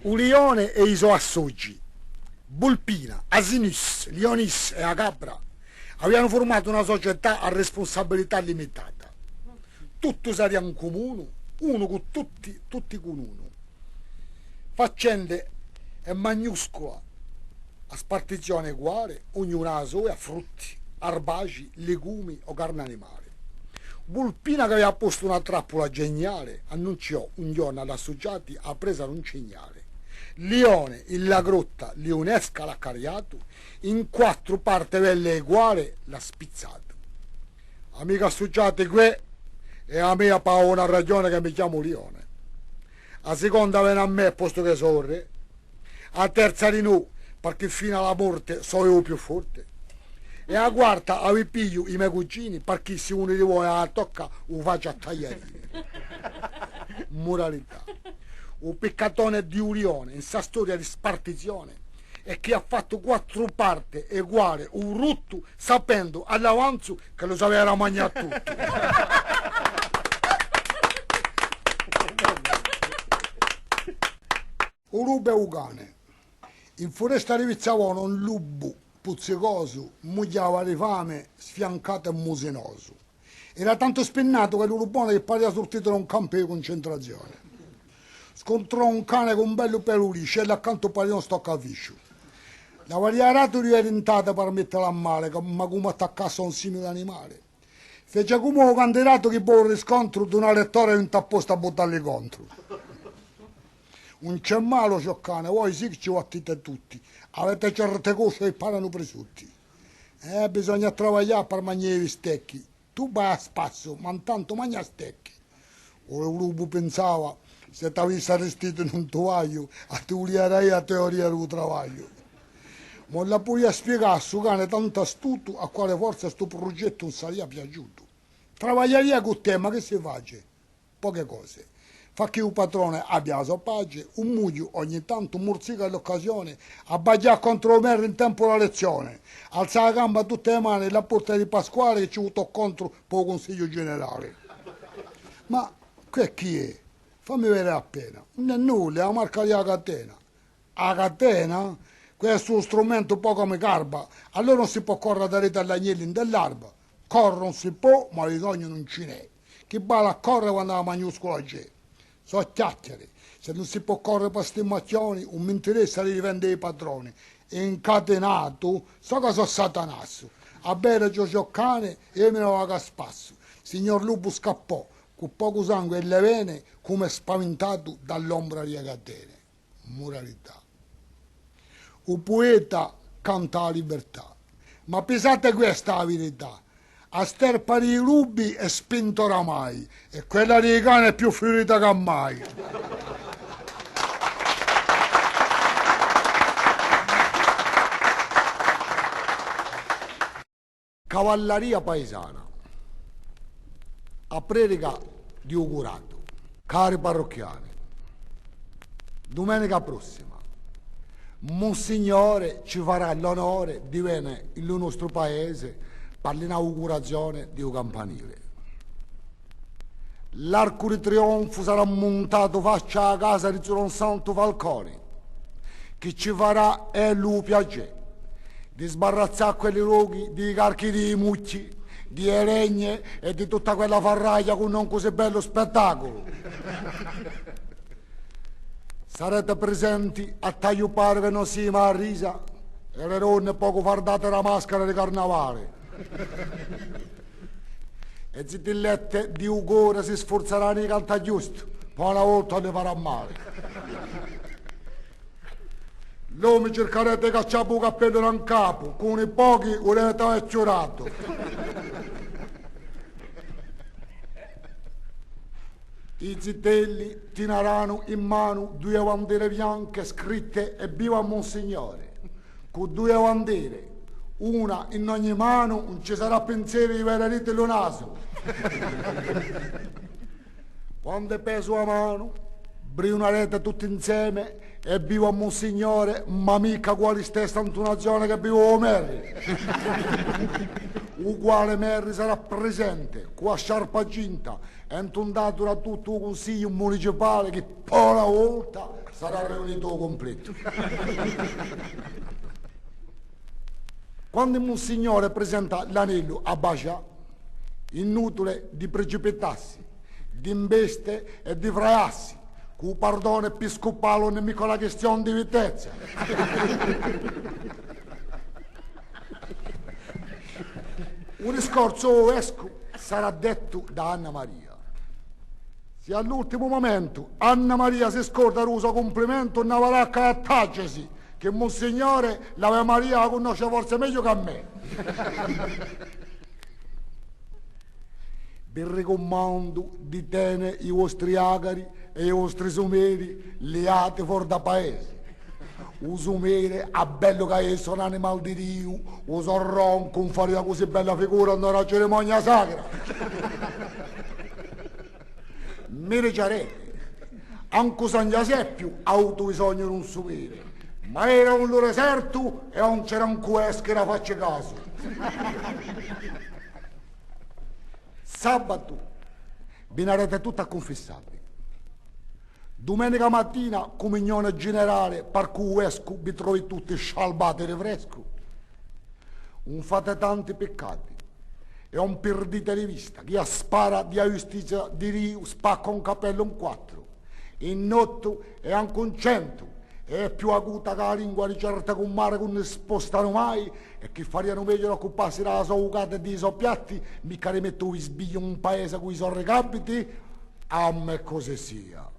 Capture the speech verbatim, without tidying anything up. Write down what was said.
U lione è i so associ, Vulpina, Asinus, Lionis è a capra, avianu furmatu una sucetà à respunsabilità limitata. Tuttu s'avia in cumunu, unu cù tutti, tutti cun unu. Faccende è magnuscula, a spartizione eguale, ognuna a soia, frutti, arbaci, legumi o carne animale. Vulpina, chì avia postu una trappula geniale, annunciò un ghjornu à l'assuciati a presa d'un cignale. Lione, in la grotta lionesca l'hà carriatu, in quattru parte belle eguale l'hà spizzatu. Amichi assuciati, què hè a mia, pà una ragione, chì mi chjamu Lione. A siconda vene à mè, postu chì sò u rè. A terza dinù, parchì finu à a morte sò eiu u più forte. È a quarta a vi pigliu i me cugini, parchì s'è unu di voi a tocca, u facciu à tagliarini. Muralità. U piccatone di u lione, in sta storia di spartizione, hè chì hà fattu quattru parte eguale u bruttu, sapendu à l'avanzu ch'ellu s'avia da magnà tuttu. U lupu è u cane. In furesta di Vizzavona un lupu puzzicosu mughjava di fame, sfiancatu è musinosu. Era tantu spinnatu quellu lupone chì paria surtitu da un campu di cuncentrazione. Scuntrò un cane cù un bellu pelu lisciu, è l'accantu paria un stoccafisciu. L'avaria datu duie dintate per mettelu à male, ma cum'è attaccassi à un simile animale. Fece cum'è u candidatu chì vole u riscontru d'un elettore è ùn t'hà postu à buttalli contru. Ùn ci hè male, o sgiò cane, voi sì chì ci battite tutti, avete certe cosce chì parenu prisutti. Eh, bisogna travaglià per magnà i bistecchi. Tù vai à spassu, ma intantu magna stecchi. U lupu pinsava, s'è t'avissi arristitu in un tuvagliu, a ti vulia dà a teoria di u travagliu. Ma ùn la pudia spiegà à stu cane tantu astutu à quale forza stu prugettu ùn saria piaciutu. Travagliaria cù tè, ma chì si face? Poche cose. Fà chì u patrone abbia a so pace, u mughju ogni tantu murzica à l'occasione, abbaghjà contru u merre in tempu di l'elezzione, alzà a gamba à tutte e mane, la porta di Pasquale chì ci vutò contru pà u Cunsigliu Generale. Ma què chì hè? Fammi vede appena. Ùn hè nulla, hè a marca di a catena. A catena? Questu hè un strumentu pocu mi garba, allora ùn si pò corre daretu à l'agnelli ind'è l'arba. Corre ùn si pò, ma bisognu ùn ci n'hè. Chì vale à corre quandu a magnuscula ci hè? Sò chjachjare, s'è ùn si pò corre pà sti macchjoni, ùn m'interessa di difende i patroni, incatenatu, sò chì sò Satanassu, à vede, o sgiò cane, eiu mi ne vacu à spassu. Signor Lupu scappò, cù pocu sangue in le vene, cum'è spavintatu da l'ombra di e catene. Muralità. U pueta canta a libertà. Ma pisate questa a verità. A sterpa di i lupi hè spinta oramai, è quella di i cani hè più fiurita chè mai. Cavalleria paisana. A predica di u curatu. Cari parrucchiani, dumenica prossima, Monsignore ci farà l'onore di vene in lu nostru paese pà l'inaugurazione di u campanile. L'arcu di trionfu sarà muntatu faccia à a casa di Zon Santu Falconi, chì ci farà ellu u piacè di sbarrazzà quelli lochi di i carchi di i mucchi, di e legne è di tutta quella farraglia chì ùn hè cusì bellu spettaculu. Sarete presenti à tagliu pari chì ùn si ma risa, è e donne pocu fardate da maschera di carnavale. E zitillette di u core si sfurzeranu di cantà ghjustu, pà una volta ùn li farà male. L'omi circarete di caccià u cappellu da in capu, cù i pochi u devete avè chjuratu. I zitelli tinaranu in manu duie bandere bianche scritte Evviva Monsignore. Cù duie bandere, una in ogni manu, ùn ci sarà penseru di vede dite lu nasu. Quandu pesu a manu, briunarete tutti inseme, Evviva Monsignore, ma micca cù a listessa intunazione chì vivu u merri. U quale Merri sarà presente, cù a sciarpa cinta, è intundatu da tuttu u Cunsigliu municipale chì, pà una volta, sarà riunitu à u cumplettu. Quandu Monsignore presenta l'anellu à Basgià, inutile di precipitassi, d'investe è di fraiassi, cù u pardone episcupale ùn hè micca una quistione di vitezza. U discorsu, o escu, sarà dettu da Anna Maria. Sì à l'ultimu mumentu Anna Maria si scorda u so cumplimentu, ùn avarà chè à tacesi, chì Monsignore l'Ave Maria a cunnosce forse megliu chè mè. Vi ricumandu di tene i vostri acari è i vostri sumeri liati fora da paese. U sumere, à bellu ch'ellu sia un animale di Diu, u so roncu ùn faria cusì bella figura in una cerimonia sacra. Mi diciarete, ancu San Ghjaseppiu hà avutu bisognu d'un sumere, ma era in lu desertu è ùn c'era ancu escu da facci casu. Sabatu vinarete tutti à cunfissavvi. Dumenica matina, cumunione generale, par cui u vescu vi trovi tutti scialbati di frescu. Ùn fate tanti piccati è ùn pirdite di vista chì a spada di a ghjustizia di Diu spacca un capellu in quattru, in ottu è ancu in centu, è hè più acuta chè a lingua di certe cumare chì ùn ni spostanu mai è chì farianu megliu d'occupassi di a so bucata è di i so piatti, micca di mette u bisbigliu in paese cù i so ricapiti. Amen, cusì sia.